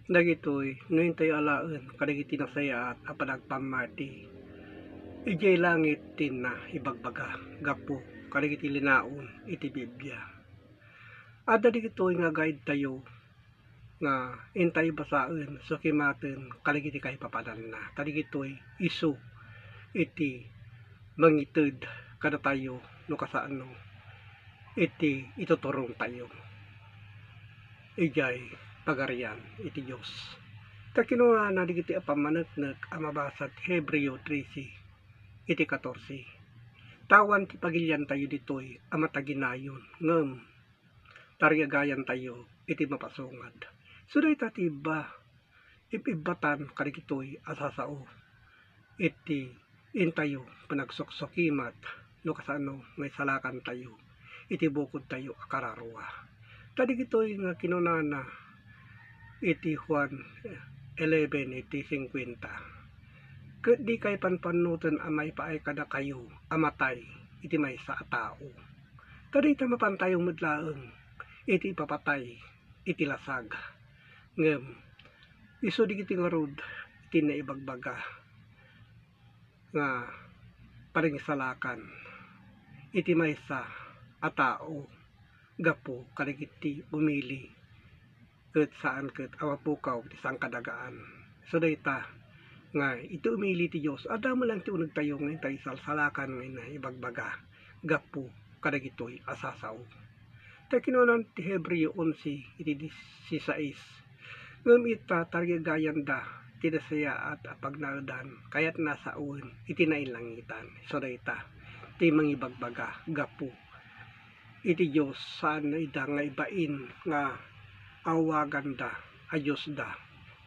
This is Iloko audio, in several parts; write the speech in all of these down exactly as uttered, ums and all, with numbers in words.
Dagitoy no intayo alaen kadagiti nasayaat a panagpammati idiay langit ti ibagbaga gapu kadagiti linaon iti Biblia. Adda dagitoy nga guide tayo nga intayo basaen, sukimaten kadagiti kaipapananna. Ta dagitoy isu iti mangited kadatayo no kasano iti ituturong tayo idiay Pagarian iti Dios. Ta kinunana dagiti a pammaneknek a mabasa ti Hebreo trese iti katorse, "Awan ti pagilian tayo ditoy a mataginayon, ngem tarigagayan tayo iti mapasungad." So dayta ti ibba, ib-ibbatan kadagitoy a sasao iti intayo panagsuksukkimat no kasano nga isalakan tayo iti bukod tayo a kararua. Ta dagitoy nga kinunana iti Juan eleven iti singkuenta, "Ket dikay panpannoten a maipaay kadakayo a matay iti maysa a tao." Ta dayta mapantayo met laeng iti ipapatay iti lasag. Ngem isu dagiti ngarud iti naibagbaga nga panangisalakan iti maysa a tao gapu kadagiti umili ket saan ket a mapukaw ti sangkadagaan. So dayta nga iti umili ti Dios, adda met laeng ti unegtayo nga intayo isalsalakan nga naibagbaga gapu kadagitoy a sasao. Ta kinuna ti Hebreo onse iti disisais, "Ngem ita, tarigagayanda ti nasayaat a pagnaedan, kayatna sawen iti nainlangitan." So dayta ti mangibagbaga gapu iti Dios, saanna ida nga ibain nga awaganda a Diosda,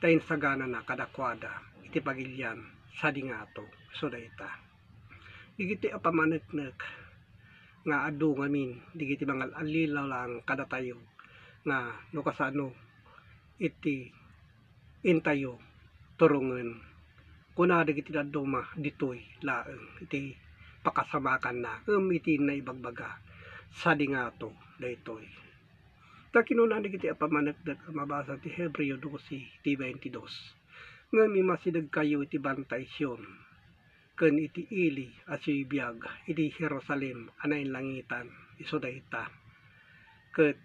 ta insaganana kadakuada iti pagilian sadi ngato. So dayta. Dagiti a pammaneknek nga adu ngamin dagiti mangal-allilaw laeng kadatayo nga no kasano iti intayo turongen. Kuna dagiti dadduma ditoy laeng iti pakasamakanna, ngem iti naibagbaga sadi ngato daytoy. Ta kinuna dagiti a pammaneknek a mabasa ti Hebreo dose ti beintidos, "Ngem imasidegkayo iti Bantay Sion ken iti ili a sibibiag iti Jerusalem a nainlangitan, isu dayta, ket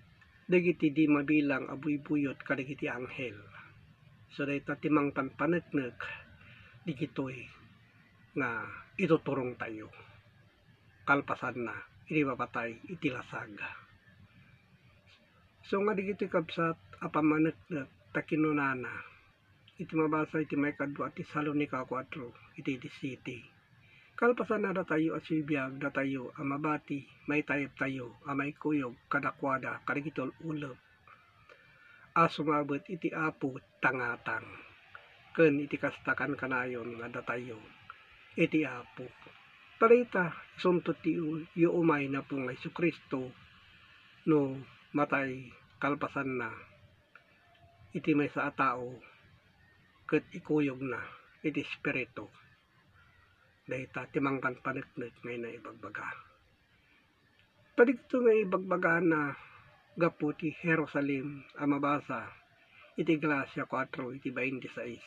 dagiti di mabilang a buybuyot kadagiti anghel." So dayta ti mangpanpaneknek digitoy nga ituturongtayo kalpasanna iti mapatay iti lasag. So nga digitoy kabsat a pammaneknek ta kinunana iti mabasa iti maikadua a Tesalonica kuatro iti disiete, "Kalpasanna datayo a sibibiag, datayo a mabati, maitayeptayo a maikuyog kadakuada kadagiti ul-ulep a sumabet iti Apo tangatang, ken iti kasta kankanayon nga datayo iti Apo." Ta dayta, isunto ti u-, yuumay napo nga Jesu-Cristo no matay kalpasanna iti maysa a tao ket ikuyogna iti Espiritu. Dayta ti mangpanpaneknek nga naibagbaga. Ta dagitoy nga ibagbagana gapu ti Jerusalem a mabasa iti Galacia kuatro iti baintisais.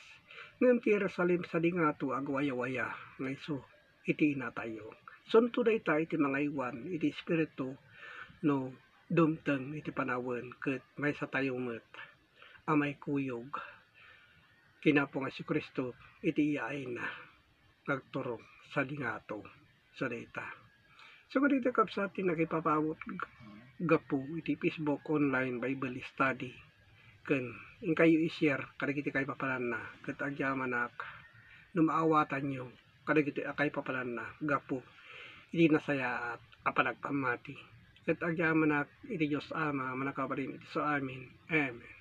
Ngem ti Jerusalem sadi ngato agwayawaya nga isu iti inatayo. Isunto dayta iti mangaywan iti Espiritu no dumteng iti panawen ket maysatayo met a maikuyog ken Apo nga Jesu-Cristo iti iyaayna nga agturong sadi ngato. So dayta. So kadagiti kabsat ti nakipapaabot g-, gapu iti Facebook online Bible study, ken inkayo i-share kadagiti kaipapananna, ket agyamanak no maawatanyo kadagiti a kaipapananna gapu iti nasayaat a panagpammati. Ket agyamanak iti Dios Ama a mannakabalin iti sao. Amen. Amen.